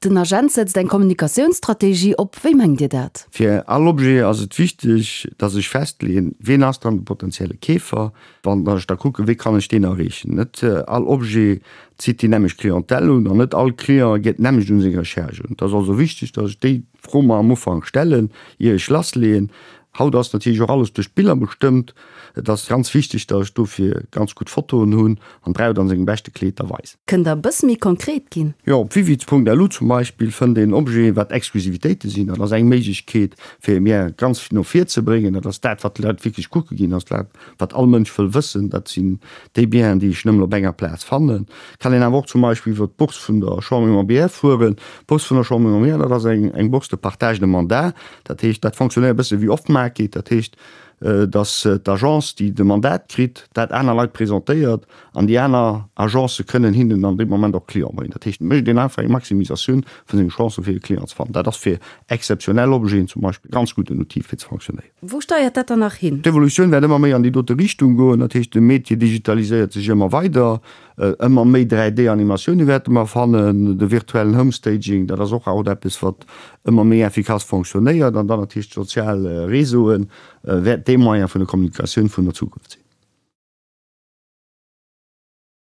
Den Agent setzt eng Kommunikatiounsstrategie op. Wéi mengt Dir dat? Fir all Objet ass et wichteg, dass ech festleeën, wien ass dann de potenzielle Keefer, wann ech da kucken, wéi kann ech deen erreechen. Net all Objet zitt déi nämmlecht Clientèle un an net all Client geet d'nämmlecht un seng Recherche un. Et ass also wichteg, dass ech déi Fro mer am Ufank stellen, ier ech lassleeën. Haut ass natierlech och alles duerch d'Biller bestëmmt. Et ass ganz wichteg, dass ech dofir ganz gutt Fotoen hunn an d'Braut an sengem beschte Kleed da weisen. Kënnt Der e bësse méi konkret ginn? Jo, op viviz.lu zum Beispill fënnt een Objeten, wat Exklusivitéite sinn. Dat ass eng Méiglechkeet, fir e Bien ganz no vir ze bréngen. Dat ass dat, wat d'Leit wierklech kucke ginn. Dat ass dat, wat all Mënsch wëll wëssen. Dat sinn déi Bienen, déi ech nëmmen op enger Plaz fannen. Kann een awer och zum Beispill iwwer d'Bourse vun der Chambre immobilière fueren. D'Bourse vun der Chambre immobilière, dat ass eng eng Bourse de partage de mandat. Dat heescht, dat fonctionnéiert e bësse wéi Off-Market. Dat heescht, dass d'Agence, déi de Mandat kritt, dat aner Leit presentéiert an déi aner Agencë kënnen hinnen an deem Moment och Client bréngen. Dat heescht, et mécht een einfach eng Maximisatioun vun senge Chancen, fir e Client ze fannen. Dat ass fir exzeptionell Objeten zum Beispill e ganz gudden Outil, fir ze fonctionnéieren. Wou steiert dat dann nach hin? D'Evolutioun wäert ëmmer méi an déi dote Richtung goen. Dat heescht, de Métier digitaliséiert sech ëmmer weider. Ëmmer méi 3D-Animatioune wäerte mer fannen. De virtuellen Homestaging, dat ass och haut eppes, wat ëmmer méi effikass fonctionnéiert. An dann natierlech d'sozial Réseaue wäert dee Moyen vun der Kommunikatioun vun der Zukunft sinn.